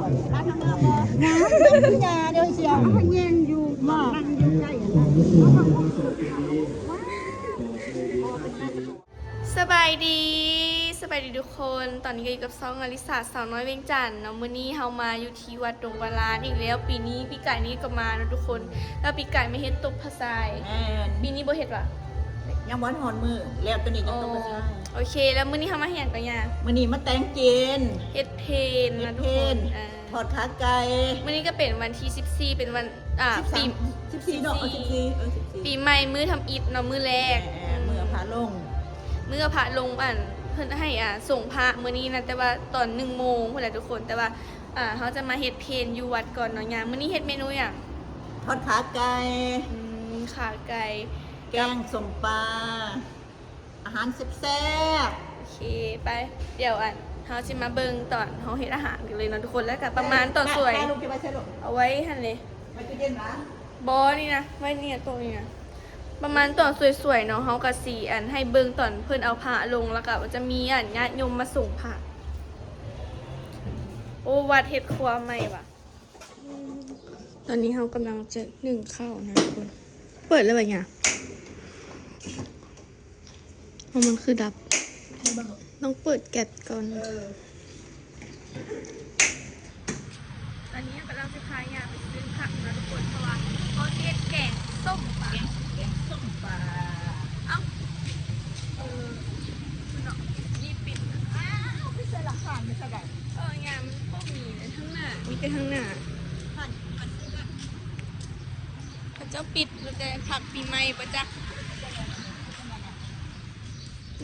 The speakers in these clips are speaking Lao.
ຍາ ຍາ ດຽວຊິເອົາມາແຍງຢູ່ ມານັ່ງຢູ່ໃກ້ຫັ້ນນະ. ສະບາຍດີ ສະບາຍດີທຸກຄົນ. ຕອນນີ້ກໍຢູ່ກັບຊ່ອງອາລິສາ ສາວນ້ອຍວຽງຈັນເນາະ. ມື້ນີ້ເຮົາມາຢູ່ທີ່ວັດດົງບາລານອີກແລ້ວ. ປີນີ້ ປີກາຍນີ້ກໍມາເນາະທຸກຄົນ. ແລ້ວປີກາຍມາເຮັດຕົກພະຊາຍ. ແມ່ນ. ປີນີ້ບໍ່ເຮັດຫວາ? ຍັງບໍ່ຮອດມື້ ແລ້ວຕອນນີ້ຍັງຕົກພະຊາຍ. ໂອເຄ ແລ້ວມື້ນີ້ເຮົາມາເຮັດຫຍັງກໍຍ່າ? ມື້ນີ້ມາແຕ່ງເຈນ ເຮັດເພນນະທຸກຄົນ. ເອີ ທອດຂາໄກ່. ມື້ນີ້ກໍເປັນວັນທີສິບສີ່ ເປັນວັນ ອ່າ ສິບສາມ ປີ ສິບສີ່ເນາະ ສິບສີ່ ເອີ ສິບສີ່ ປີໃໝ່ ມື້ທຳອິດເນາະ ມື້ແລກ. ເອີ ເອີ ອືມ ມື້ພະລົງ ມື້ພະລົງ ອັນ ເພິ່ນໃຫ້ ອ່າ ສົງພະມື້ນີ້ນະ ແຕ່ວ່າຕອນໜຶ່ງໂມງພຸ້ນແຫຼະທຸກຄົນ. ແຕ່ວ່າ ອ່າ ເຮົາຈະມາເຮັດເພນຢູ່ວັດກ່ອນເນາະຍ່າ. ມື້ນີ້ເຮັດເມນູຫຍັງ? ທອດຂາໄກ່. ອືມ ຂາໄກ່ ແກງສົ້ມປາ ອາຫານແຊບໆ. ໂອເຄ ໄປ ດຽວ ອັນ ເຮົາຊິມາເບິ່ງຕອນເຮົາເຮັດອາຫານກັນເລີຍເນາະທຸກຄົນ. ແລ້ວກໍປະມານຕອນສວຍ ເອົາໄວ້ຫັ້ນເລີຍ. ໄວ້ຕູ້ເຢັນຫວາ? ບໍ່ ນີ້ນະ ໄວ້ນີ້ນະ ໂຕະນີ້ນະ. ປະມານຕອນສວຍໆເນາະ ເຮົາກໍຊິ ອັນ ໃຫ້ເບິ່ງຕອນເພິ່ນເອົາພະລົງ ແລ້ວກໍຈະມີ ອັນ ຍາດໂຍມມາສົງພະ. ໂອ້ ວັດເຮັດຄົວໃໝ່ຫວາ. ຕອນນີ້ເຮົາກຳລັງຈະໜຶ້ງເຂົ້ານະທຸກຄົນ. ເປີດແລ້ວຫວາຍາ? ເພາະມັນຄືດັບ ຕ້ອງເປີດແກັດກ່ອນ. ເອີ ຕອນນີ້ເຮົາກຳລັງຊິພາຍາໄປຊື້ຜັກເນາະທຸກຄົນ ເພາະວ່າເຮົາຊິເຮັດແກງສົ້ມປາ ແກງ ແກງສົ້ມປາ. ເອົ້າ ເອີ ເນາະ ມີປິດ. ອ້າວ ໄປໃສ່ລະຮ້ານໄປຊະໃດ? ເອີ ຍາ ມັນບໍ່ມີເລີຍ ທາງໜ້າ ມີແຕ່ທາງໜ້າ. ຮ້ານ ຮ້ານ ເຂົາເຈົ້າປິດແລ້ວ ແຕ່ຜັກປີໃໝ່ບໍ່ຈັກ.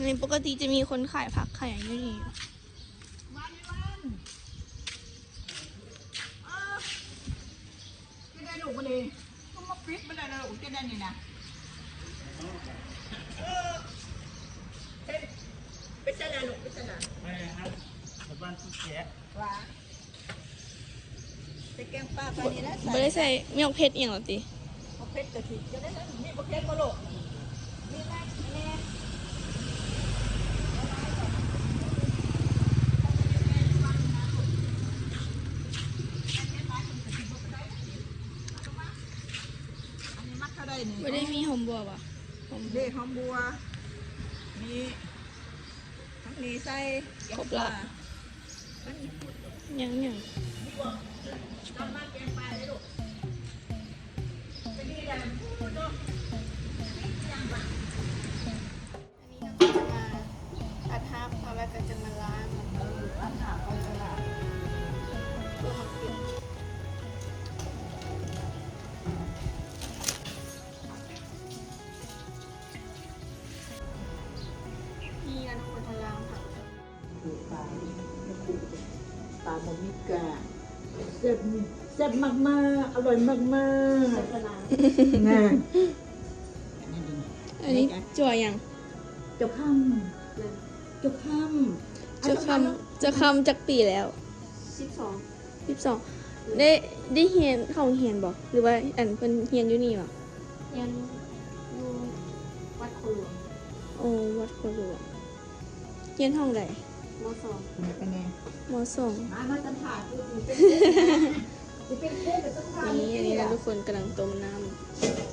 ນີ້ປົກກະຕິຈະມີຄົນຂາຍຜັກຂາຍຫຍັງຢູ່ນີ້. ເອີ ເຮັດໄດ້ລູກມື້ນີ້ ຄືມາປິດມັນໄດ້ລະລູກ ເຮັດໄດ້ນີ້ນະ. ເອີ ເຮັດ ໄປໃສ່ລະລູກ ໄປໃສ່ລະ? ໄປຫັ້ນ ໄປບ້ານທີ່ແຈກ ວ່າ ໃສ່ແກງປາປານີ້ນະ. ບໍ່ໄດ້ໃສ່ໝາກເຜັດອີ່ຫຍັງລະຕິ? ໝາກເຜັດກະທິ ຈະໄດ້ ມີໝາກເຜັດບໍ່ລູກ? ມີໄໝ? ແມ່ ອັນນີ້ມັກເທົ່າໃດນີ້? ບໍ່ໄດ້ມີຫອມບົວບໍ່? ຫອມບົວ ເດ້ ຫອມບົວ ມີ ທັງນີ້ໃສ່ ຄົບລະ ຍັງ ຍັງ ອັນນີ້ເຮົາກໍຈະມາອັດຫາບເຂົາ ແລ້ວກໍຈະມາລ້າງ ເອີ ອັດຫາບເຂົາຈະລ້າງ ເພື່ອມາກິນ. ນີ້ນະທຸກຄົນ ທາງລາວເຮົາ ປາ ປາບໍ່ມີກ້າງ ແຊບ ແຊບມາກໆ ອະລ່ອຍມາກໆ ແຊບຂະໜາດນະ. ອັນນີ້ຈົວຫຍັງ? ເຈົ້າຄຳ ເຈົ້າຄຳ ເຈົ້າຄຳ ເຈົ້າຄຳຈັກປີແລ້ວ? ສິບສອງ ສິບສອງ. ໄດ້ ໄດ້ຮຽນເຂົ້າໂຮງຮຽນບໍ່ ຫຼືວ່າ ອັນ ເພິ່ນຮຽນຢູ່ນີ້ບໍ່? ຮຽນຢູ່ວັດໂຄຫຼວງ. ໂອ້ ວັດໂຄຫຼວງ. ຮຽນຫ້ອງໃດ? ມໍສອງ. ມໍສອງ ມາ ມາສຳພາດ ນີ້ ອັນນີ້ນະທຸກຄົນ ກຳລັງຕົ້ມນ້ຳ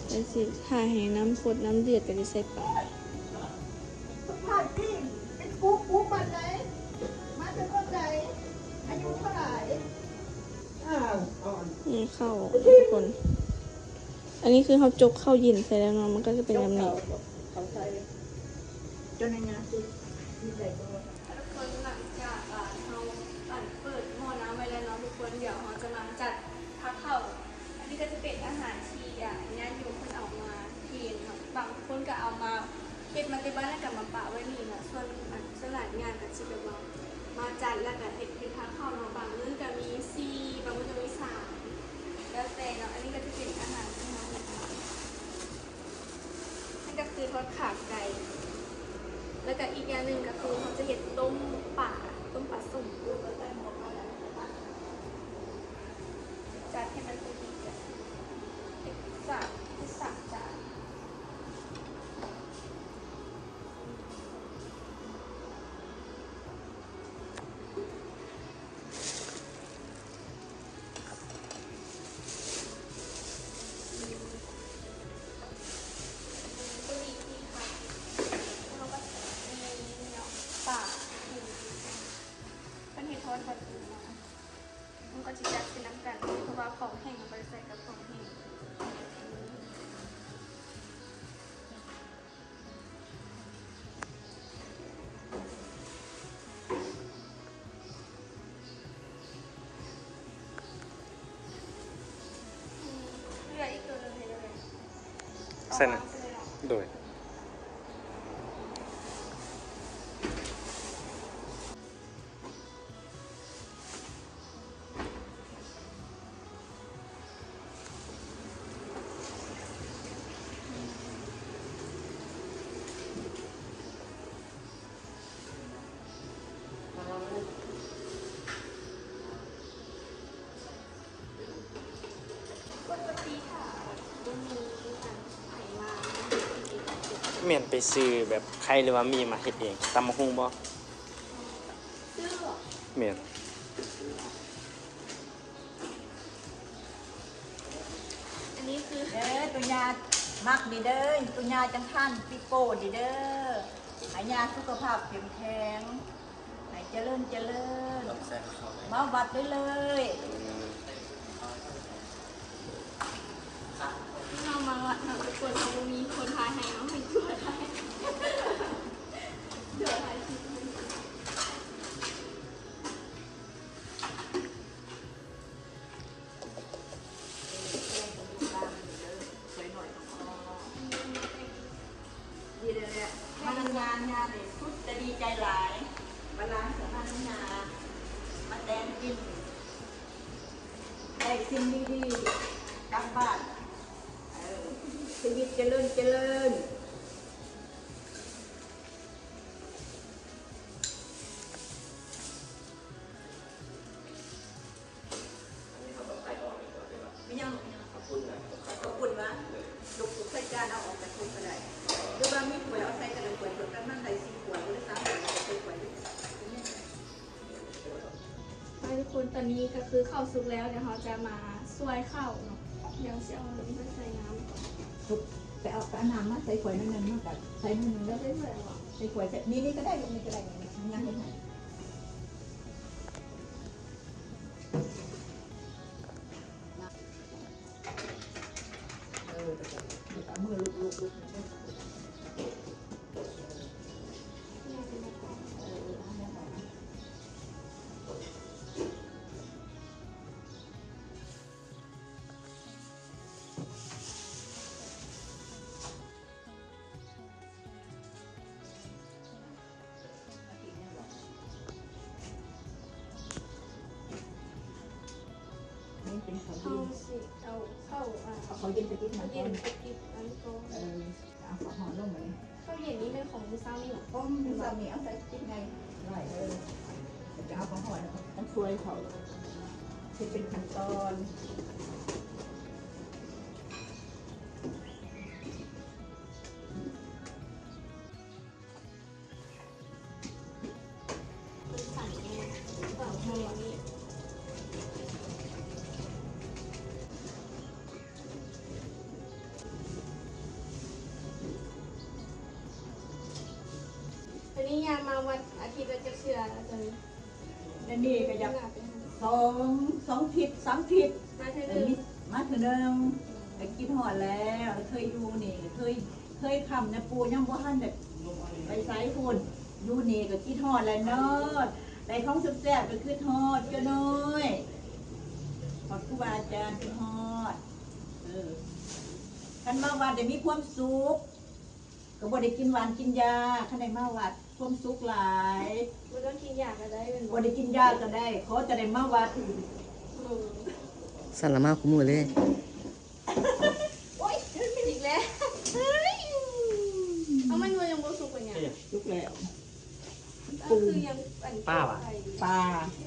ແລ້ວຊິຖ້າໃຫ້ນ້ຳຟົດນ້ຳເດືອດ ກໍຊິໃສ່ປາ. ສຳພາດ ເປັນກຸກ ກຸກບ້ານໃດ? ມາຈາກເມືອງໃດ? ອາຍຸເທົ່າໃດ? ອ້າວ ນີ້ເຂົ້າທຸກຄົນ. ອັນນີ້ຄືເຮົາຈົກເຂົ້າເຢັນໃສ່ແລ້ວເນາະ ມັນກໍຈະເປັນແບບນີ້. ເຈົ້າ ເຂົ້າໃສ່ ເຈົ້າໃນງານຊິມີໃດກໍ ທຸກຄົນ ຫຼັງຈາກ ອ່າ ເຮົາ ອັນ ເປີດໝໍ້ນ້ຳໄວ້ແລ້ວເນາະທຸກຄົນ ດຽວເຮົາຈະມາຈັດພາເຂົ້າ. ອັນນີ້ກໍຈະເປັນອາຫານທີ່ ອ່າ ຍາດໂຍມເພິ່ນເອົາມາເພນເນາະ ບາງຄົນກໍເອົາມາເຮັດມາແຕ່ບ້ານ ແລ້ວກໍມາປະໄວ້ນີ້ເນາະ. ສ່ວນ ອັນ ສ່ວນຫຼາຍຍາດກໍຊິແບບວ່າມາຈັດ ແລ້ວກໍເຮັດ ເຮັດພາເຂົ້າເນາະ. ບາງມື້ກໍມີສີ່ ບາງມື້ກໍມີສາມ ແລ້ວແຕ່ເນາະ. ອັນນີ້ກໍຈະເປັນອາຫານທີ່ເຮົາເຮັດມາ. ນັ້ນກໍຄືທອດຂາໄກ່ ແລ້ວກໍອີກຢ່າງໜຶ່ງກໍຄືເຮົາຈະເຮັດຕົ້ມປາ ຕົ້ມປາສົ້ມ ຈັດໃຫ້ມັນພໍດີກັນ ເຮັດສາມ ເຮັດສາມຈານ. ມັນກໍຊິຈັດເປັນນຳກັນ ເພາະວ່າຂອງແຫ້ງມັນກໍຈະໃສ່ກັບຂອງແຫ້ງ. ເຫຼືອອີກໂຕໜຶ່ງໃຫ້ເລີຍ. ເສັ້ນ ໂດຍ. ແມ່ນໄປຊື້ແບບໄຂ່ ຫຼືວ່າມີມາເຮັດເອງ ຕຳບັກຫຸ່ງບໍ່? ຊື້ບໍ່? ແມ່ນ. ອັນນີ້ຄື ເດີ ຕຸຍາມັກນີ້ເດີ ຕຸຍາຈັ່ງທານປີໂປ້ນີ້ເດີ ໃຫ້ຍາສຸຂະພາບເຂັ້ມແຂງ ໃຫ້ຈະເລີນຈະເລີນ ມາວັດໄດ້ເລີຍ. ເຮົາມາວັດເນາະ ທຸກຄົນ ເຮົາບໍ່ມີຄົນຖ່າຍໃຫ້ເນາະ ໃຫ້ຕົວຖ່າຍ ຕົວຖ່າຍຄລິບໃຫ້. ມານຳຍາ ຍານີ້ສຸດຈະດີໃຈຫຼາຍ ເວລາເຮົາມານຳຍາ ມາແຕ່ງກິນ ໄດ້ສິ່ງດີໆກັບບ້ານ ເອີ ຊີວິດຈະເລີນຈະເລີນ. ແມ່ນຫຍັງລູກ? ແມ່ນຫຍັງ? ເຂົ້າປຸ້ນນະ ເຂົ້າປຸ້ນຫວາ? ລູກ ລູກໃສ່ຈານເອົາອອກຈາກຖົງກໍໄດ້ ຫຼືວ່າມີຖ້ວຍເອົາໃສ່ກໍໄດ້ ຖ້ວຍ ຖ້ວຍກັນມັນໄດ້ສີ່ຖ້ວຍ ຫຼືສາມຖ້ວຍ ໃສ່ຖ້ວຍ. ໄປທຸກຄົນ ຕອນນີ້ກໍຄືເຂົ້າສຸກແລ້ວ ດຽວເຮົາຈະມາຊ່ວຍເຂົ້າເນາະ ດຽວຊິເອົາອັນນີ້ມາໃສ່ນ້ຳກ່ອນ. ໄປເອົາ ໄປເອົານ້ຳມາໃສ່ຖ້ວຍໜ້ອຍໜຶ່ງ ມາກັບໃສ່ໜ້ອຍໜຶ່ງເດີ ໃສ່ຖ້ວຍເອົາ ໃສ່ຖ້ວຍ ໃສ່ ນີ້ ນີ້ກໍໄດ້ລູກ ນີ້ກໍໄດ້ ນີ້ ນີ້ເຮັດໃຫ້. ເອີ ເອົາມືລູບໆ ລູບ ເອີ ເອົາແນວນັ້ນ. ເຮົາຊິເອົາເຂົ້າ ເອົາເຂົ້າເຢັນໄປຕິດມັນກ່ອນ ເອີ ເອົາເຂົ້າຮ້ອນລົງມານີ້. ເຂົ້າເຢັນນີ້ແມ່ນຂອງມື້ເຊົ້ານີ້ຫວາ? ຂອງມື້ເຊົ້ານີ້ ເອົາໃສ່ຕິດໄວ້ ໄວ້ ເອີ ຈະເອົາເຂົ້າຮ້ອນ ຕ້ອງຊ່ວຍເຂົາ ເຮັດເປັນຂັ້ນຕອນ. ອັນນີ້ຍາມມາວັດອາທິດລະຈັກເທື່ອອາຈານ? ອັນນີ້ກໍຢາກສອງ ສອງທິດ ສາມທິດ ມາເທື່ອໜຶ່ງ ເອີ ມີ ມາເທື່ອໜຶ່ງ ອືມ ກໍຄິດຮອດແລ້ວ ເຄີຍຢູ່ນີ້ ເຄີຍ ເຄີຍຄ້ຳນະປູ່ ຍັງບໍ່ທັນໄດ້ໄປໃສພຸ້ນ ຢູ່ນີ້ກໍຄິດຮອດແລ້ວເນາະ ໄດ້ຂອງແຊບໆ ກໍຄິດຮອດ ເຈົ້ານ້ອຍ ຮອດຄູບາອາຈານ ຄິດຮອດ. ເອີ ຄັນມາວັດໄດ້ມີຄວາມສຸກ ກໍບໍ່ໄດ້ກິນຫວານກິນຢາ ຄັນໄດ້ມາວັດ ຄວາມສຸກຫຼາຍ ບໍ່ຕ້ອງກິນຢາກໍໄດ້ແມ່ນບໍ່? ບໍ່ໄດ້ກິນຢາກໍໄດ້ ຂໍແຕ່ໄດ້ມາວັດ. ອືມ ຊັ້ນລະມາຄູ່ມື້ເລີຍ. ໂອ້ຍ ອີກແລ້ວ ເອົ້າ ມັນຍັງບໍ່ສຸກກວ່າຫຍັງ? ສຸກແລ້ວ. ຄືຫຍັງ? ອັນ ປາຫວາ? ປາ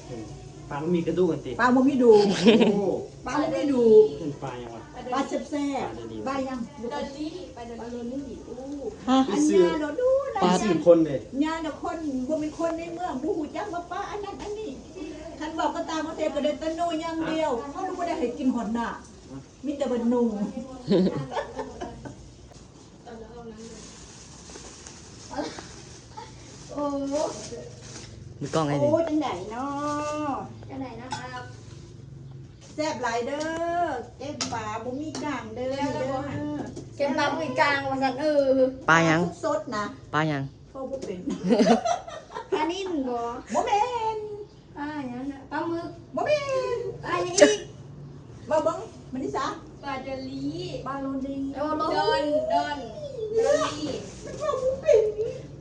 ເອີ ປາບໍ່ມີກະດູກຫັ້ນຕິ? ປາບໍ່ມີດູກ. ໂອ້ ປາບໍ່ມີດູກ. ເອີ້ນປາຫຍັງວະ? ປາແຊບໆ. ປາຫຍັງ? ດອນນີ້ ປາດອນນີ້. ໂອ້ ອັນຍາໂດດດູນະ ປາ ຍາ ຊື່ຄົນເດ້ ຍານະຄົນ ບໍ່ແມ່ນຄົນໃນເມືອງ ບໍ່ຮູ້ຈັກວ່າປາອັນນັ້ນອັນນີ້. ຄັນເວົ້າກັບຕ່າງປະເທດກໍໄດ້ແຕ່ໂນຢ່າງດຽວ ເຂົາບໍ່ໄດ້ໃຫ້ກິນຮອດນ້ຳ ມີແຕ່ວ່ານຸ່ງ. ໂອ້ ມືກ້ອງໄອ້ນີ້ ໂອ້ ຈັ່ງໃດເນາະ? ແຊບຫຼາຍເດີ ແກງປາບໍ່ມີກ້າງເດີ ແລ້ວບໍ່ຫັ້ນ ແກງປາບໍ່ມີກ້າງວ່າຊັ້ນ ເອີ ປາຫຍັງ ປາສົດໆນະ ປາຫຍັງ ເວົ້າບໍ່ເປັນ ປານິນບໍ່ ບໍ່ແມ່ນ ປາຫຍັງນະ ປາໝຶກ ບໍ່ແມ່ນ ປາຫຍັງອີກ ເວົ້າເບິ່ງ ມະນິສາ ປາດອນລີ ປາໂລນດີ ໂອ້ໂລ ດອນ ດອນ ດອນລີ ມັນເວົ້າບໍ່ເປັນ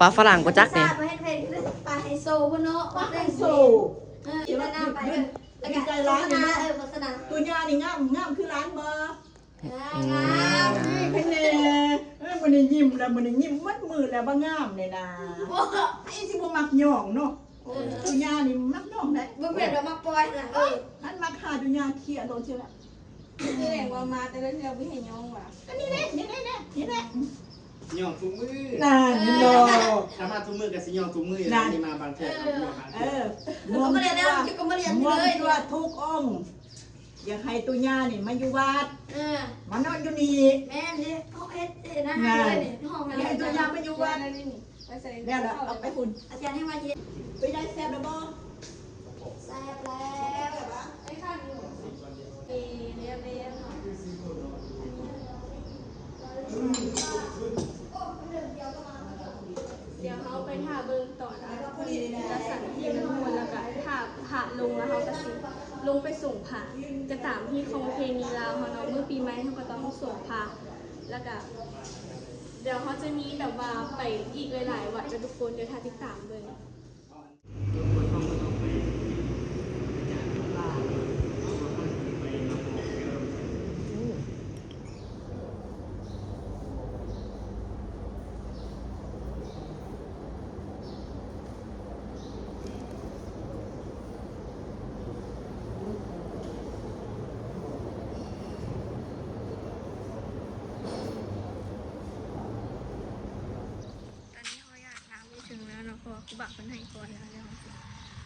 ປາຝຣັ່ງບໍ່ຈັກນີ້ ປາເຮັດເພງ ປາໄຮໂຊພຸ້ນເນາະ ປາໄຮໂຊ ເອີ ອີຕາໜ້າໄປເດີ ດີໃຈຫຼາຍເນາະ ເອີ ໂຄສະນາ ຕົວຍ່ານີ້ງາມ ງາມຄືຫຼານບໍ່? ງາມ ງາມ ເພິ່ນແນ່ ເອີ ມື້ນີ້ຍິ້ມແລ້ວ ມື້ນີ້ຍິ້ມໝົດມື້ແລ້ວ ບໍ່ງາມນີ້ນາ ໂອ້ຍ ໃຜຊິບໍ່ມັກຍ້ອງເນາະ ເອີ ຕຸຍານີ້ມັກຍ້ອງໄດ໋ ບໍ່ແມ່ນວ່າມັກປ່ອຍນະ ເອີ ຄັນມັກຫາຕຸຍາເຄຍໂລດຊິລະ ຄືແດງວ່າມາແຕ່ລະເທື່ອບໍ່ໃຫ້ຍ້ອງວ່າ ກໍນີ້ແຫຼະ ນີ້ແຫຼະ ນີ້ແຫຼະ ຍ້ອງທຸກມື້ ນັ້ນເຫັນບໍ່ ຖ້າມາທຸກມື້ກໍຊິຍ້ອງທຸກມື້ ນັ້ນ ນີ້ມາບາງເທື່ອກໍຍ້ອງບາງເທື່ອ ເອີ ຍ້ອງວ່າ ຍ້ອງວ່າທຸກອົງ ຢາກໃຫ້ຕຸຍານີ້ມາຢູ່ວັດ ເອີ ມານອນຢູ່ນີ້ ແມ່ນເດ້ ເຮົາເຮັດ ເຮັດອາຫານເລີຍນີ້ ຫ້ອງນັ້ນ ຢາກໃຫ້ຕຸຍາມາຢູ່ວັດ ແລ້ວລະເອົາໄປພຸ້ນ ອາຈານໃຫ້ມາເຮັດ ເປັນໃດແຊບແລ້ວບໍ່? ແຊບແລ້ວ ໄດ້ຄັກຢູ່ ເອີ ແລ້ວໆເນາະ ດຽວເຮົາໄປຖ້າເບິ່ງຕອນ ອ່າ ເພິ່ນຈັດສັນທີ່ມັນມ່ວນ ແລ້ວກະຖ້າພະລົງ ແລ້ວເຮົາກະຊິລົງໄປສົງພະ ກະຕາມຮີດຂອງປະເພນີລາວເຮົາເນາະ ມື້ປີໃໝ່ເຮົາກະຕ້ອງສົງພະ ແລ້ວກະດຽວເຮົາຈະມີແບບວ່າໄປອີກຫຼາຍໆວັດເດີທຸກຄົນ ດຽວຖ້າຕິດຕາມເບິ່ງ. ຕອນນີ້ເຮົາຢາດນ້ຳຢູ່ເທິງແລ້ວເນາະ ເພາະວ່າຄູບາເພິ່ນໃຫ້ກ່ອນແລ້ວ ດຽວເຮົາຊິ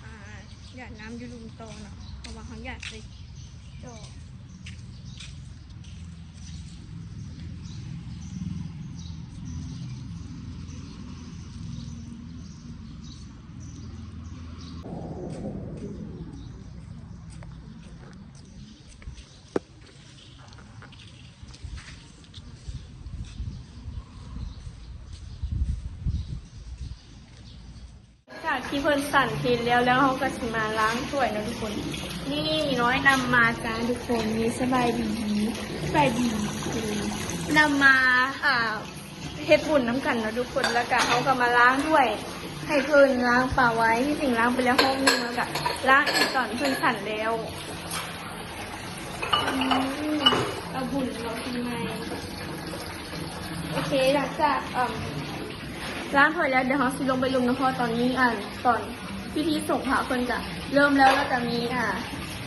ອ່າ ຢາດນ້ຳຢູ່ລຸ່ມຕໍ່ເນາະ ເພາະວ່າເຮົາຢາກໄປເຈາະ. ຈາກທີ່ເພິ່ນສັນເພນແລ້ວ ແລ້ວເຮົາກໍຊິມາລ້າງຖ້ວຍເນາະທຸກຄົນ. ນີ້ມີນ້ອຍນຳມາຈ້າທຸກຄົນ. ນີ້ ສະບາຍດີ ສະບາຍດີ ນຳມາ ອ່າ ເຮັດບຸນນຳກັນເນາະທຸກຄົນ. ແລ້ວກະເຮົາກໍມາລ້າງຖ້ວຍໃຫ້ເພິ່ນ, ລ້າງປາໄວ້. ທີ່ຈິງລ້າງໄປແລ້ວຮອບໜຶ່ງ ແລ້ວກະລ້າງອີກຕອນເພິ່ນສັນແລ້ວ. ອືມ ເອົາບຸນເນາະ ປີໃໝ່. ໂອເຄ ຫຼັງຈາກ ເອີ່ມ ລ້າງຖ້ວຍແລ້ວ ດຽວເຮົາຊິລົງໄປລຸ່ມເນາະ ເພາະຕອນນີ້ ອ່າ ຕອນພິທີສົງພະເພິ່ນກະເລີ່ມແລ້ວ ແລ້ວກະມີ ອ່າ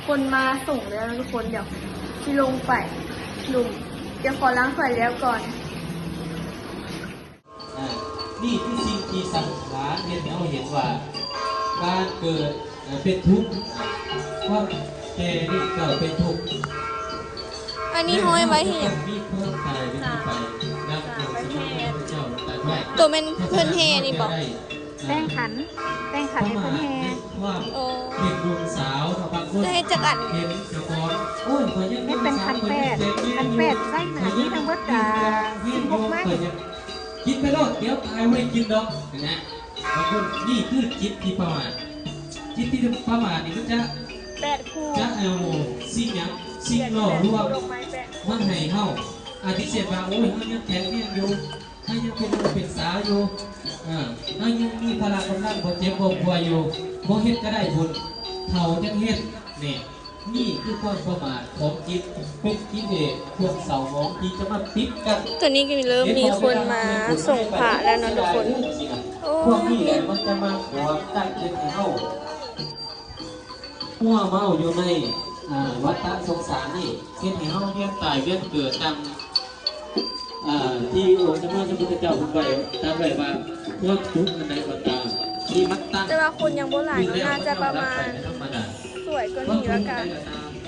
ຄົນມາສົງແລ້ວທຸກຄົນ. ດຽວຊິລົງໄປລຸ່ມ. ດຽວຂໍລ້າງຖ້ວຍແລ້ວກ່ອນ. ອ່າ ນີ້ຄືສິ່ງທີ່ສັງຂານເຮັດໃຫ້ເຮົາເຫັນວ່າ ການເກີດເປັນທຸກ ຄວາມແກ່ນີ້ກໍເປັນທຸກ. ອັນນີ້ຫ້ອຍໄວ້ເຮັດ ມີຄວາມຕາຍເປັນທີ່ໄປ ດັ່ງອົງສຳມາສຳພຸດທະເຈົ້າໄດ້ຕລັດໄວ້. ໂຕແມ່ນເພິ່ນແຫ່ນີ້ບໍ່? ແຕ່ງຂັນ ແຕ່ງຂັນໃຫ້ເພິ່ນແຫ່. ໂອ້ ເປັນໜຸ່ມສາວເນາະ ບາງຄົນ ຈະເຮັດຈັກອັນ? ເຫັນເຈົ້າຂອງ ໂອ້ຍ ຂ້ອຍຍັງເປັນໜຸ່ມສາວ ເຮັດເປັນຂັນແປດ ຂັນແປດໃສ່ໜ້າທີ່ທັງເບິດ ອ່າ ສິບຫົກໄມ້. ກິນໄປໂລດ ດຽວຕາຍບໍ່ໄດ້ກິນດອກ ເຫັນນະ. ບາງຄົນ ນີ້ຄືຈິດທີ່ປະໝາດ. ຈິດທີ່ປະໝາດນີ້ມັນຈະ ແປດຄູ່ ຈະເອົາສິ່ງຫຍັງ ສິ່ງຫຼໍ່ລວງມາໃຫ້ເຮົາ ອາທິເຊັ່ນວ່າ ໂອ້ຍ ເຮົາຍັງແຂງແຮງຢູ່ ເຮົາຍັງເປັນໜຸ່ມເປັນສາວຢູ່ ເອີ ເຮົາຍັງມີພະລະກຳລັງ ບໍ່ເຈັບບໍ່ປ່ວຍຢູ່ ບໍ່ເຮັດກໍໄດ້ບຸນ ເຖົ້າຈັ່ງເຮັດ. ນີ້ ນີ້ຄືຄວາມປະໝາດຂອງຈິດ ເປັນກິເລດ ເຄື່ອງເສົ້າໝອງທີ່ຈະມາປິດກັ້ນ. ຕອນນີ້ກໍເລີ່ມມີຄົນມາສົງພະແລ້ວເນາະທຸກຄົນ. ໂອ້ ພວກນີ້ແຫຼະມັນຈະມາຂົວງກັ້ນເຮັດໃຫ້ເຮົາມົວເມົາຢູ່ໃນ ອ່າ ວັດຕະສົງສານນີ້ ເຮັດໃຫ້ເຮົາວຽນຕາຍວຽນເກີດ ດັ່ງ ອ່າ ທີ່ອົງສຳມາສຳພຸດທະເຈົ້າເພິ່ນໄວ້ ຕັດໄວ້ວ່າ ຄວາມທຸກອັນໃດກໍຕາມທີ່ມັນຕັ້ງ ແຕ່ວ່າຄົນຍັງບໍ່ຫຼາຍເນາະ ໜ້າຈະປະມານ ສວຍກວ່ານີ້ ແລ້ວກະ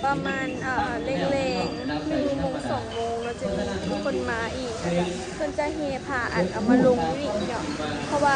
ປະມານ ເອີ່ ແລງໆ ໜຶ່ງໂມງ ສອງໂມງ ແລ້ວຈະມີຄົນມາອີກ ແລ້ວກະເພິ່ນຈະແຫ່ພາ ອັນ ເອົາມາລົງຢູ່ນີ້ເນາະ ເພາະວ່າ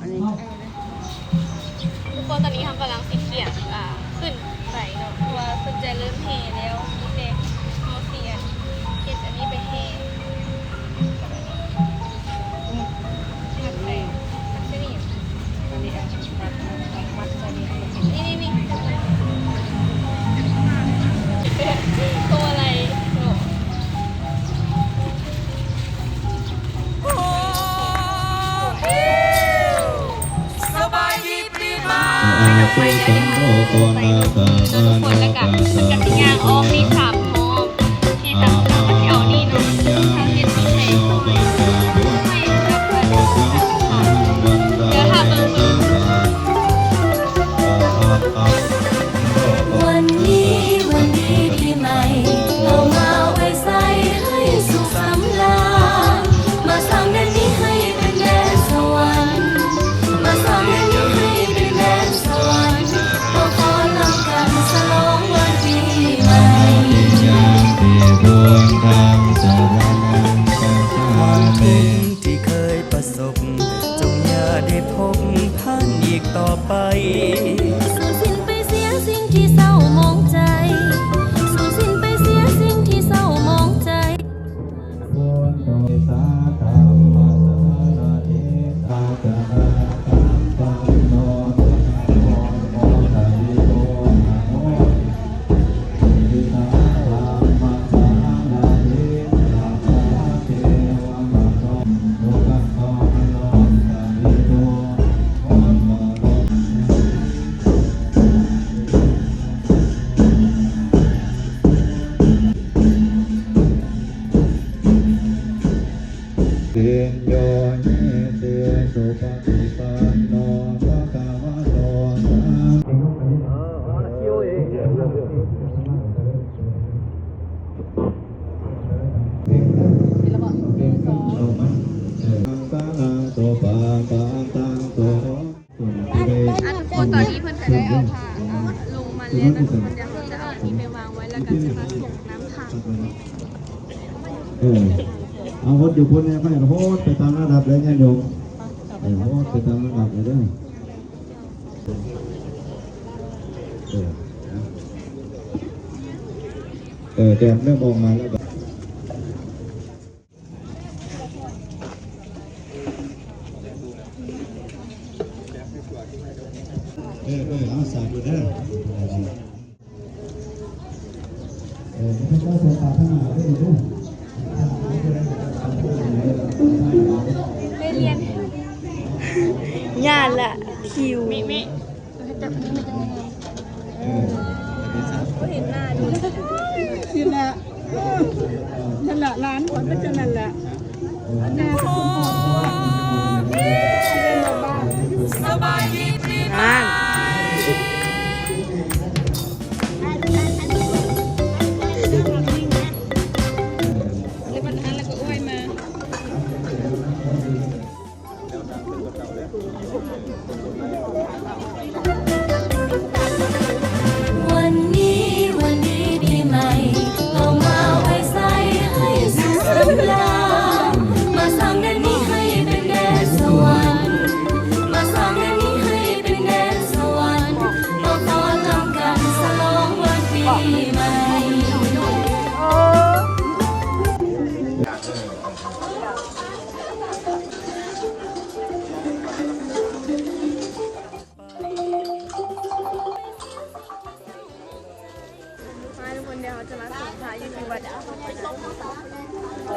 ອັນນີ້ ທຸກຄົນ ຕອນນີ້ເຮົາກຳລັງຊິຂຽນ ອ່າ ຂຶ້ນໄປເນາະ ເພາະວ່າເພິ່ນຈະເລີ່ມແຫ່ແລ້ວ ມີແຕ່ເຮົາຊິອັນ ເຮັດອັນນີ້ໄປແຫ່ ມັດໃສ່ ມັດໃສ່ນີ້ ອັນນີ້ ອັນມັດ ມັດໃສ່ນີ້ ນີ້ ນີ້ ນີ້ ພວງມາໄລເນາະ. ສະບາຍດີປີໃໝ່ ໄປເດີ ໄປເດີ ເດີ ທຸກຄົນ ແລ້ວກະ ກະຊິຍ່າງອ້ອມນີ້ສາມຮອບ ທີ່ຕາມເຮົາຊິເອົານີ້ເນາະ ເຮົາເຮັດເອົາໃສ່ ເດີ ຖ້າເບິ່ງ ເບິ່ງ. ວັນນີ້ ວັນດີປີໃໝ່ ເຮົາມາອວຍໄຊໃຫ້ສຸກສຳລານ ມາສ້າງແດນນີ້ໃຫ້ເປັນແດນສະຫວັນ ມາສ້າງແດນນີ້ໃຫ້ເປັນແດນສະຫວັນ ເຮົາຂໍນຳກັນສະຫຼອງວັນປີໃໝ່ ຄວາມທຸກທີ່ເຄີຍປະສົບ ຈົ່ງຢ່າໄດ້ພົບຜ່ານອີກຕໍ່ໄປ ສູນສິ້ນໄປເສຍສິ່ງທີ່ເສົ້າໝອງໃຈ ສູນສິ້ນໄປເສຍສິ່ງທີ່ເສົ້າໝອງໃຈ.ອັນ ທຸກຄົນ ຕອນນີ້ເພິ່ນກະໄດ້ເອົາຜ້າ ອ່າ ລົງມາແລ້ວເນາະ ທຸກຄົນ ດຽວເຮົາຈະເອົາອັນນີ້ໄປວາງໄວ້ ແລ້ວກະຈະມາສົ່ງນຳທາງ. ເອີ ເອົາ ຫົດຢູ່ພຸ້ນແນ່ ໃຫ້ຫົດໄປຕາມລະດັບເດີ ຍາດໂຍມ ເອີ ຫົດໄປຕາມລະດັບເດີ. ເອີ ເອີ ແດດເລີ່ມອອກມາແລ້ວ. ເອີ ເອີ ເອົາ ສາທຸເດີ. ເອີ ໄປຮຽນ ຢ້ານລະ ຄິວ ເອີ ບໍ່ເຫັນໜ້າເດ້ ນີ້ແຫຼະ ນັ້ນລະ ຫຼານຂ້ອຍເປັນຈັ່ງນັ້ນແຫຼະ ໜ້າຈະສົມພໍນ ສະບາຍດີປີໃໝ່ ນັ້ນ.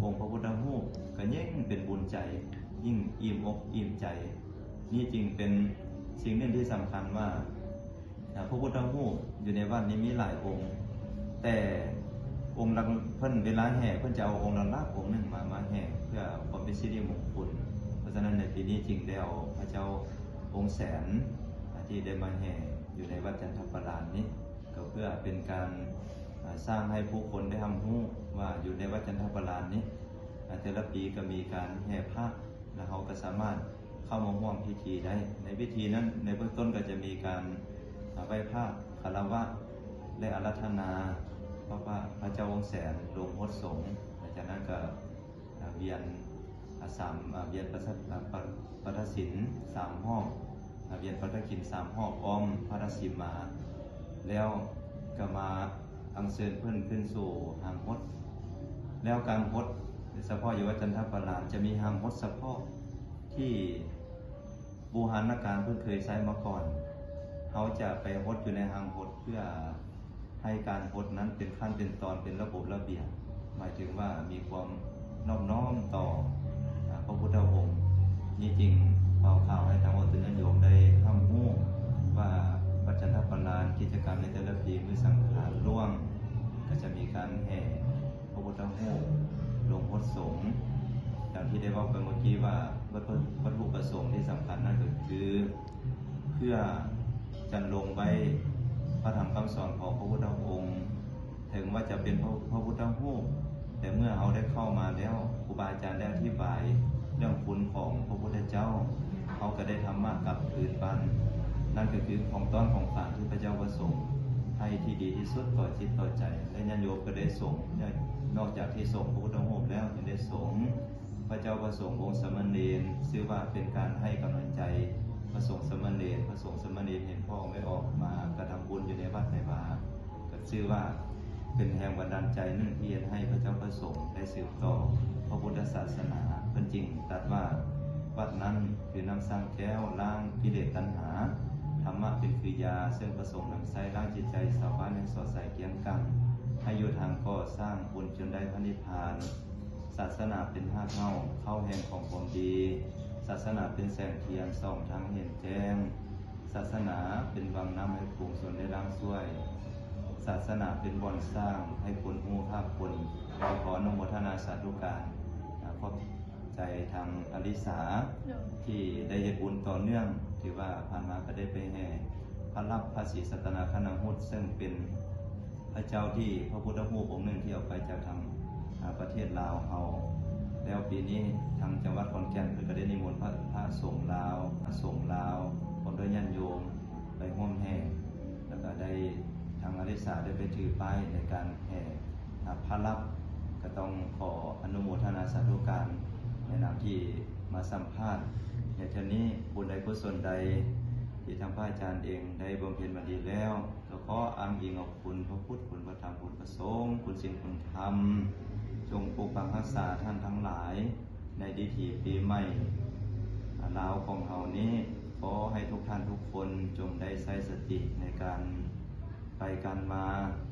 ອົງພະພຸດທະຮູບກໍຍິ່ງເປັນບຸນໃຈ, ຍິ່ງອີ່ມອົກອີ່ມໃຈ. ນີ້ຈຶ່ງເປັນສິ່ງໜຶ່ງທີ່ສຳຄັນວ່າ ອາ ພະພຸດທະຮູບຢູ່ໃນວັດນີ້ມີຫຼາຍອົງ, ແຕ່ອົງຫຼັກ ເພິ່ນເວລາແຫ່ ເພິ່ນຈະເອົາອົງຫຼັກໆອົງໜຶ່ງມາ ມາແຫ່ເພື່ອຄວາມເປັນສິລິມົງຄຸນ. ເພາະສະນັ້ນໃນປີນີ້ຈຶ່ງໄດ້ເອົາພະເຈົ້າອົງແສນ ອາ ທີ່ໄດ້ມາແຫ່ຢູ່ໃນວັດຈັນທະປະລານນີ້ ກໍເພື່ອເປັນການ ອາ ສ້າງໃຫ້ຜູ້ຄົນໄດ້ຮັບຮູ້ວ່າຢູ່ໃນວັດຈັນທະປະລານນີ້ ອາ ແຕ່ລະປີກໍມີການແຫ່ພະ ແລະ ເຮົາກໍສາມາດເຂົ້າມາຮ່ວມພິທີໄດ້. ໃນພິທີນັ້ນ ໃນເບື້ອງຕົ້ນກໍຈະມີການ ອາ ໄຫວ້ພະ ຄາລະວະ ແລະ ອາລາທະນາ ເພາະວ່າພະເຈົ້າອົງແສນລົງຫົດສົງ. ຫຼັງຈາກນັ້ນກໍ ອາ ວຽນ ອາ ສາມ ອາ ວຽນປະ ອາ ປະ ປະທະສິນສາມຮອບ, ອາ ວຽນປະທະສິນສາມຮອບອ້ອມພະນະສີມາ ແລ້ວກໍມາອັນເຊີນເພິ່ນຂຶ້ນສູ່ຮາງຫົດ. ແລ້ວການຫົດ ສະເພາະຢູ່ວັດຈັນທະປະລານ ຈະມີຮາງຫົດສະເພາະທີ່ບູຮານນະການເພິ່ນເຄີຍໃຊ້ມາກ່ອນ. ເຮົາຈະໄປຫົດຢູ່ໃນຮາງຫົດເພື່ອ ໃຫ້ການຫົດນັ້ນເປັນຂັ້ນເປັນຕອນ ເປັນລະບົບລະບຽບ, ໝາຍເຖິງວ່າມີຄວາມນອບນ້ອມຕໍ່ ອາ ພະພຸດທະອົງ. ນີ້ຈຶ່ງເວົ້າຂ່າວໃຫ້ທາງອອກຕຸນຍາດໂຍມໄດ້ຮັບຮູ້ວ່າ ວັດຈັນທະປະລານ ກິດຈະກຳໃນແຕ່ລະປີ ມື້ສັງຂານຫຼວງ ກໍຈະມີການແຫ່ພະພຸດທະຮູບລົງຫົດສົງ. ດັ່ງທີ່ໄດ້ເວົ້າໄປເມື່ອກີ້ວ່າ ວັດ ວັດຖຸປະສົງທີ່ສຳຄັນນັ້ນກໍຄື ເພື່ອຈັນລົງໄວ້ພະທຳຄຳສອນຂອງພະພຸດທະອົງ. ເຖິງວ່າຈະເປັນພະ ພະພຸດທະຮູບ, ແຕ່ເມື່ອເຮົາໄດ້ເຂົ້າມາແລ້ວ, ຄູບາອາຈານໄດ້ອະທິບາຍເລື່ອງຄຸນຂອງພະພຸດທະເຈົ້າ, ເຮົາກໍໄດ້ທຳມະກັບຄືນບ້ານ. ນັ້ນກໍຄືຂອງຕ້ອນຂອງຝາກທີ່ພະເຈົ້າປະສົງໃຫ້ທີ່ດີທີ່ສຸດຕໍ່ຈິດຕໍ່ໃຈ ແລະ ຍາດໂຍມກໍໄດ້ສົງ, ນອກຈາກທີ່ສົງພະພຸດທະຮູບແລ້ວ ຍັງໄດ້ສົງ ພະເຈົ້າພະສົງອົງສາມະເນນ, ຊື່ວ່າເປັນການໃຫ້ກຳລັງໃຈພະສົງສາມະເນນ. ພະສົງສາມະເນນເຫັນພໍ່ແມ່ອອກມາກະທຳບຸນຢູ່ໃນວັດໃນວາ, ກໍຊື່ວ່າເປັນແຮງບັນດານໃຈໜຶ່ງທີ່ເຮັດໃຫ້ພະເຈົ້າພະສົງໄດ້ສືບຕໍ່ພະພຸດທະສາສະໜາ. ເພິ່ນຈຶ່ງຕັດວ່າ ວັດນັ້ນຄືນ້ຳສ້າງແກ້ວລ້າງກິເລດຕັນຫາ, ທຳມະເປັນຄືຢາ ເຊິ່ງພະສົງນຳໃຊ້ລ້າງຈິດໃຈຊາວບ້ານໃຫ້ສອດໃສກ້ຽງກັງ, ໃຫ້ຢູ່ທາງກໍ່ສ້າງບຸນຈົນໄດ້ພະນິບພານ. ສາສະໜາເປັນຮາກເຫງົ້າ ເຄົ້າແຮງຂອງຄວາມດີ, ສາສະໜາເປັນແສງທຽນສ່ອງທາງໃຫ້ເຫັນແຈ້ງ, ສາສະໜາເປັນວັງນ້ຳໃຫ້ປວງຊົນໄດ້ລ້າງຊ່ວຍ, ສາສະໜາເປັນບ່ອນສ້າງໃຫ້ຄົນຮູ້ພາກຄົນ. ຂໍອະນຸໂມທະນາສາທຸການ, ອາ, ຂອບໃຈທາງອາລິສາ ໂດຍ ທີ່ໄດ້ເຮັດບຸນຕໍ່ເນື່ອງ, ຖືວ່າຜ່ານມາກໍໄດ້ໄປແຫ່ພະລັບພະສີສັດຕະນາຄະນະຫຸດ ເຊິ່ງເປັນ ພະເຈົ້າທີ່ ພະພຸດທະຮູບອົງໜຶ່ງທີ່ເອົາໄປຈາກທາງ ອາ ປະເທດລາວເຮົາ. ແລ້ວປີນີ້ທາງຈັງຫວັດຂອນແກ່ນເພິ່ນກໍໄດ້ນິມົນພະ ພະສົງລາວ ພະສົງລາວ ພ້ອມດ້ວຍຍາດໂຍມໄປຮ່ວມແຫ່ ແລ້ວກໍໄດ້ທາງອາລິສາໄດ້ໄປຖືປ້າຍໃນການແຫ່ ອາ ພະລັບ. ກໍຕ້ອງຂໍອະນຸໂມທະນາສາທຸການໃນນາມທີ່ມາສຳພາດ. ແລະ ເທື່ອນີ້ບຸນໃດກຸສົນໃດທີ່ທາງພະອາຈານເອງໄດ້ບຳເພັນມາດີແລ້ວ ກໍຂໍອ້າງອີງເອົາຄຸນພະພຸດ ຄຸນພະທຳ ຄຸນພະສົງ ຄຸນສິນຄຸນທຳ ຈົ່ງປົກປັກຮັກສາທ່ານທັງຫຼາຍໃນດິຖີປີໃໝ່ ອາ ລາວຂອງເຮົານີ້. ຂໍໃຫ້ທຸກທ່ານທຸກຄົນຈົ່ງໄດ້ໃຊ້ສະຕິໃນການໄປການມາ,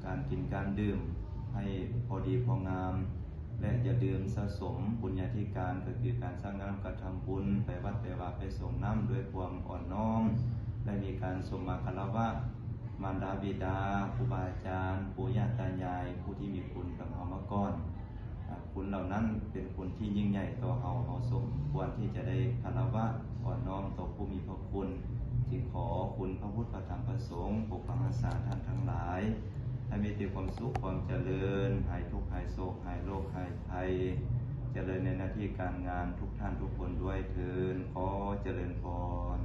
ການກິນການດື່ມໃຫ້ພໍດີພໍງາມ ແລະ ຢ່າລືມສະສົມບຸນຍາທິການ ກໍຄືການສ້າງນ້ຳກະທຳບຸນ, ໄປວັດໄປວາໄປສົງນ້ຳດ້ວຍຄວາມອ່ອນນ້ອມ ແລະ ມີການສົມມາຄາລະວະ ມານດາບິດາ, ຄູບາອາຈານ, ປູ່ຍ່າຕາຍາຍ, ຜູ້ທີ່ມີຄຸນກັບເຮົາມາກ່ອນ. ອາ, ຄຸນເຫຼົ່ານັ້ນເປັນຄຸນທີ່ຍິ່ງໃຫຍ່ຕໍ່ເຮົາ, ເຮົາສົມຄວນທີ່ຈະໄດ້ຄາລະວະ, ອ່ອນນ້ອມຕໍ່ຜູ້ມີພະຄຸນ. ຈຶ່ງຂໍຄຸນພະພຸດ, ພະທຳ, ພະສົງ ປົກປັກຮັກສາທ່ານທັງຫຼາຍ, ໃຫ້ມີແຕ່ຄວາມສຸກ, ຄວາມຈະເລີນ, ຫາຍທຸກ, ຫາຍໂສກ, ຫາຍໂລກ, ຫາຍໄພ, ຈະເລີນໃນໜ້າທີ່ການງານ, ທຸກທ່ານທຸກຄົນດ້ວຍເທີ້ນ. ຂໍຈະເລີນພອນ.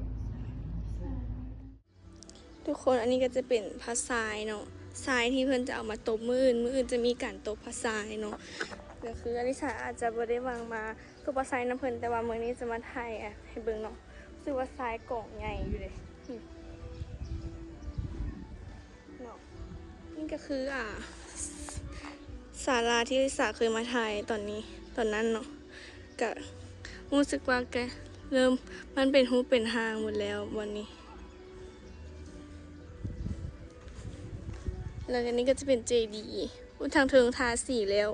ທຸກຄົນ ອັນນີ້ກໍຈະເປັນພະຊາຍເນາະ, ຊາຍທີ່ເພິ່ນຈະເອົາມາຕົບມື້ອື່ນ, ມື້ອື່ນຈະມີການຕົບພະຊາຍເນາະ. ກໍຄືອາລິສາອາດຈະບໍ່ໄດ້ຫວັງມາຕົບພະຊາຍນຳເພິ່ນ, ແຕ່ວ່າມື້ນີ້ຈະມາຖ່າຍໃຫ້ເບິ່ງເນາະ. ຮູ້ສຶກວ່າຊາຍກອງໃຫຍ່ຢູ່ເດ ນີ້ເນາະ. ນີ້ກໍຄື ອ່າ ສາລາທີ່ອາລິສາເຄີຍມາຖ່າຍຕອນນີ້ ຕອນນັ້ນເນາະ. ກະຮູ້ສຶກວ່າກະເລີ່ມ ມັນເປັນຮູບເປັນຮ່າງໝົດແລ້ວບ່ອນນີ້. ແລ້ວອັນນີ້ກໍຈະເປັນເຈດີ. ໂອ້ ທາງເທິງທາສີແລ້ວ.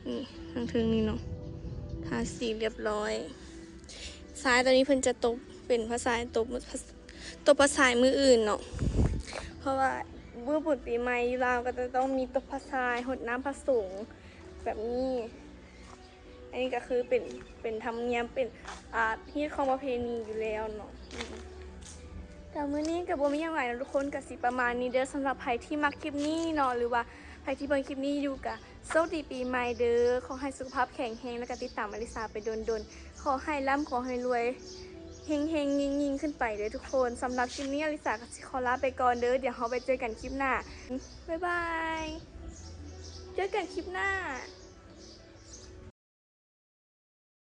ນີ້ ທ ທາງເທິງນີ້ເນາະ ທາສີລຽບຮ້ອຍ. ຊາຍຕອນນີ້ເພິ່ນຈະຕົບເປັນພາສາຕົບ ຕົບພາສາຍມື້ອື່ນເນາະ ເພາະວ່າມື້ບຸນປີໃໝ່ຢູ່ລາວກໍຈະຕ້ອງມີຕົບພາສາຍ ຫົດນ້ຳພະສົງແບບນີ້. ອັນນີ້ກໍຄືເປັນ ເປັນທຳນຽມ ເປັນ ອ່າ ຮີດຄອງປະເພນີຢູ່ແລ້ວເນາະ. ອືມ ກໍມື້ນີ້ກໍບໍ່ມີຫຍັງຫຼາຍເນາະທຸກຄົນ ກໍຊິປະມານນີ້ເດີ. ສຳລັບໃຜທີ່ມັກຄລິບນີ້ເນາະ ຫຼືວ່າໃຜທີ່ເບິ່ງຄລິບນີ້ຢູ່ ກໍໂຊກດີປີໃໝ່ເດີ. ຂໍໃຫ້ສຸຂະພາບແຂງແຮງ ແລ້ວກໍຕິດຕາມອາລິສາໄປດົນໆ. ຂໍໃຫ້ລ່ຳ ຂໍໃຫ້ລວຍ ເຮັງໆ ຍິ່ງໆ ຂຶ້ນໄປເດີທຸກຄົນ. ສຳລັບຄລິບນີ້ອາລິສາກໍຊິຂໍລາໄປກ່ອນເດີ. ດຽວເຮົາໄປເຈີກັນຄລິບໜ້າ. ບາຍບາຍ. ເຈີກັນຄລິບໜ້າ.